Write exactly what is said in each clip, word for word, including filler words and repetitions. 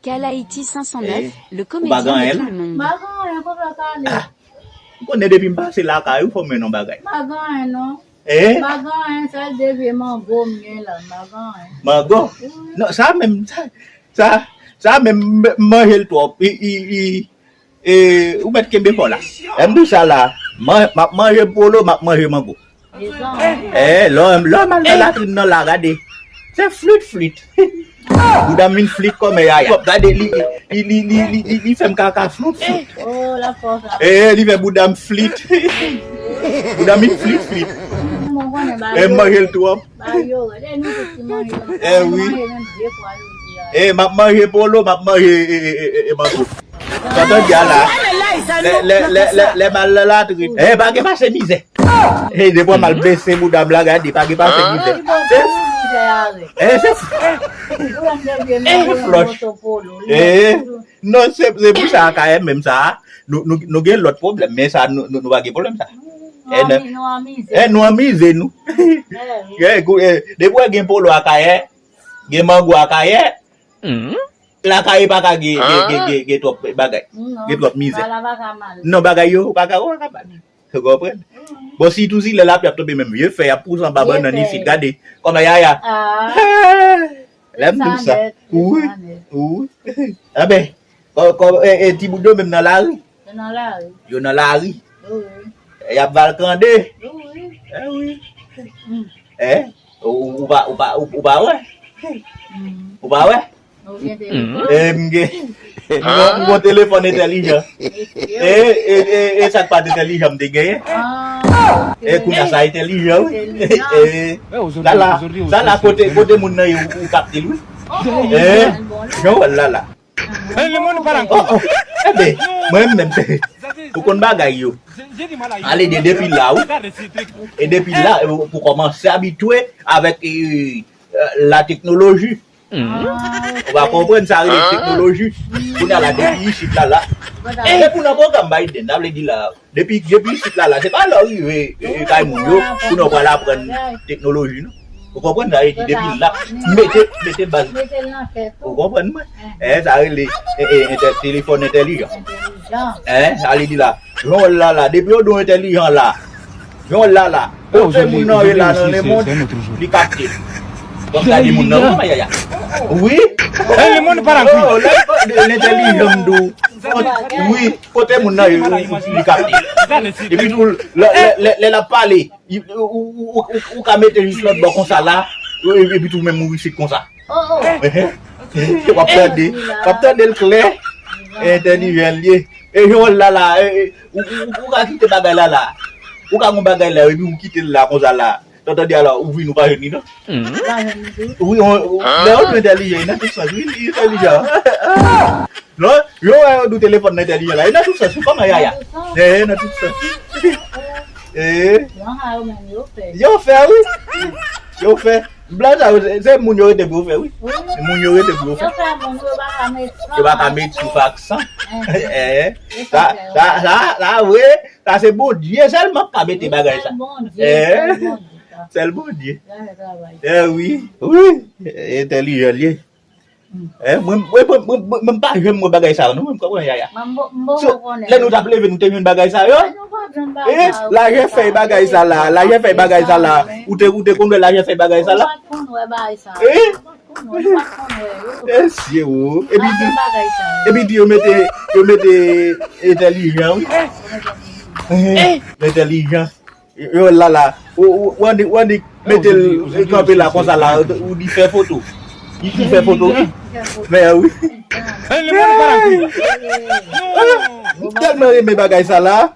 Kal Ayiti senk san nèf, eh, le comédien de tout le monde. M pa gen anyen, non. M pa gen anyen, konsa sa ale. Ah, m konnen depi m pase lakay ou, fò m wè yon bagay. M pa gen anyen, non. Eh? M pa gen anyen, sèl de vye mango m gen la, m pa gen anyen. Mango? Wi. Non, sa menm, sa, sa, sa menm, m, m manje l twòp. I, i, i, e, ou mèt kenbe kò la. Lè m di w sa la, man, m ap manje polo, m ap manje mango. Eh, lè, lè m al nan latrin nan la, gade. Se flit, flit. Bouda m vin flit kòmè yaya. Gade li, li, li, li, li, li, li fè m kaka flit, flit. Oh, la fòs, la. Eh, li fè bouda m flit. Bouda m vin flit, flit. Mwen konnen ba yo. Eh, m manje l twòp. Ba yo, gade nou tout ki manje. Eh, wi. Manje menm de fwa jodi a. Eh, m ap manje polo, m ap manje, eh, eh, eh, eh, mango. Sa tande a la. Lè, lè, lè, lè, lè m al nan latrin. Eh, pa gen pase mizè. Eh, depi m al bese bouda m la, gade, pa gen pase mizè. Se, eh, se, eh, flòch. Eh, non, se, se pou sa, K M menm sa, nou, nou, nou gen lòt pwoblèm, men sa, nou, nou, nou pa gen pwoblèm sa. Eh, nou anmize nou. Eh, kou-, eh, depi w gen polo Akayè, gen mango Akayè, Lakay pa ka gen, gen, gen, gen, gen twòp bagay. Gen twòp mizè. Non, bagay yo pa ka, pa ka mal. Ou konprann? Bon, sitou si lè lapli ap tonbe, menm vye fèy ap pouse anba bannann isit. Gade kòman yaya. Lè m di w sa. Wi, wi. Anben, kò, kò, e, e, ti bout yo menm nan lari. Yo nan lari. Yo nan lari. Wi. Y ap valkande. Wi. Eh wi. Eh, ou, ou pa, ou pa, ou, ou pa wè? Ou pa wè? Ou gen telefòn? Eh, m gen, m gen, m gen telefòn entèlijan. E, e, e, e sa k pa t entèlijan m te genyen? E kounye a sa entèlijan, wi. E, la la, sa la kote, kote moun nan ye, ou, ou kapte l, wi. E, jan w wè l la la. Oh, oh. Enben, mwen menm, ou konn bagay yo. Ale de depi la, wi. E depi la, pou kòmanse abitye avèk, e, e, la teknoloji. Ou pa konprann sa rele teknoloji. Kounye a la, depi isit la, la. E pou nan pwogram Biden, sa vle di la, depi, depi isit la, la, se pa lè w rive, e, e, kay moun yo, pou nou pral aprann teknoloji, non. Ou konprann sa vle di, depi la, mete, mete baz. Ou konprann mwen? E, sa rele, e, e, entè-, telefòn entèlijan. E, sa vle di la, jan w la la, depi yo di w entèlijan la, jan w la la, kote moun nan ye la nan lemond, li kapte. Bon, gade moun nan, kòman yaya. Wi. E, lemond pa la. Oh, lè, lè, lentèlijan m di w. Wi, kote moun nan ye, li kapte. Epi tou, lè, lè, lè, lè l ap pale, ou, ou, ou, ou, ou ka mete jis lòt bò konsa la, epi tou menm ou isit konsa. Oh, oh. W ap tande, w ap tande l klè. Entèlijan l ye. E jan w la la, e, e, ou, ou, ou ka kite bagay la la. Ou ka gon bagay la, epi ou kite l la konsa la. Sa w tande a la, ou vin ou pa jwenn li non. Ou pa jwenn li tou? Wi, lè yo di entèlijan, li nan tout sans, wi, li entèlijan. Non, yo wè yo di w telefòn nan entèlijan la, li nan tout sans, wi, kòman yaya. E, nan tout sans. E. Yo fè, wi. Yo fè. Blan sa yo, se, se moun yo rete pou yo fè, wi. Wi. Se moun yo rete pou yo fè. Yo fè moun yo pa ka met san. Yo pa ka met souf ak san. Eh, sa, sa, sa, sa vre. Sa se Bondye sèlman k ka mete bagay sa. Sèl Bondye, sèl Bondye. Sèl Bondye. Eh wi, wi. Entèlijan l ye. Eh, mwen, mwen, mwen, mwen, mwen, mwen pa janm wè bagay sa yo, non, mwen konprann yaya. Lè nou t ap leve, nou te jwenn bagay sa yo. Eh, lajè fèy bagay sa la, lajè fèy bagay sa la. Ou te, ou te konn wè lajè fèy bagay sa la? Eh? Mesye, wo. Epi di, epi di yo mete, yo mete entèlijan, wi. Eh, entèlijan. Yo la la. Ou, ou, ou annik, ou annik mete l kanpe la konsa la, ou di fè foto. Li, li fè foto, wi. Men, wi. M tèlman renmen bagay sa la.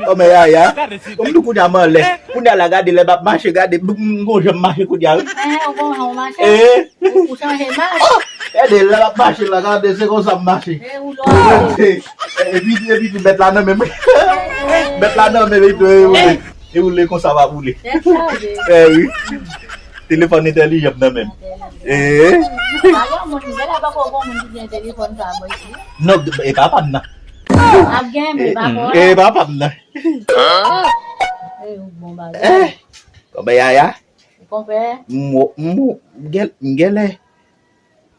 Kòman yaya. Kòm nou kounye a m anlè. Kounye a la, gade lè m ap mache, gade, m, m gon jan m mache kounye a, wi. Eh, ou gon jan w mache? Eh. Ou, ou chanje mach? Oh! Gade, lè m ap mache la, gade, se konsa m mache. Eh, ou lò ale. Epi, epi tou bèt la nan men m. Bèt la nan men m, epi tou, e woule. E woule konsa, pa woule. Tèt chaje. Eh, wi. Telefòn entèlijan m nan men m. Eh. Alò, moun, lè la pako gon moun ki gen telefòn sa, bò, isi. Non, e papa m nan. Ap gen, men pako. E papa m nan. Eh, ou bon bagay. Eh. Kòman yaya? Konpè. M, m, m gen, m genlè.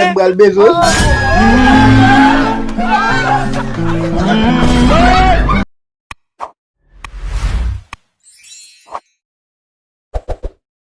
kè m pral bezwen.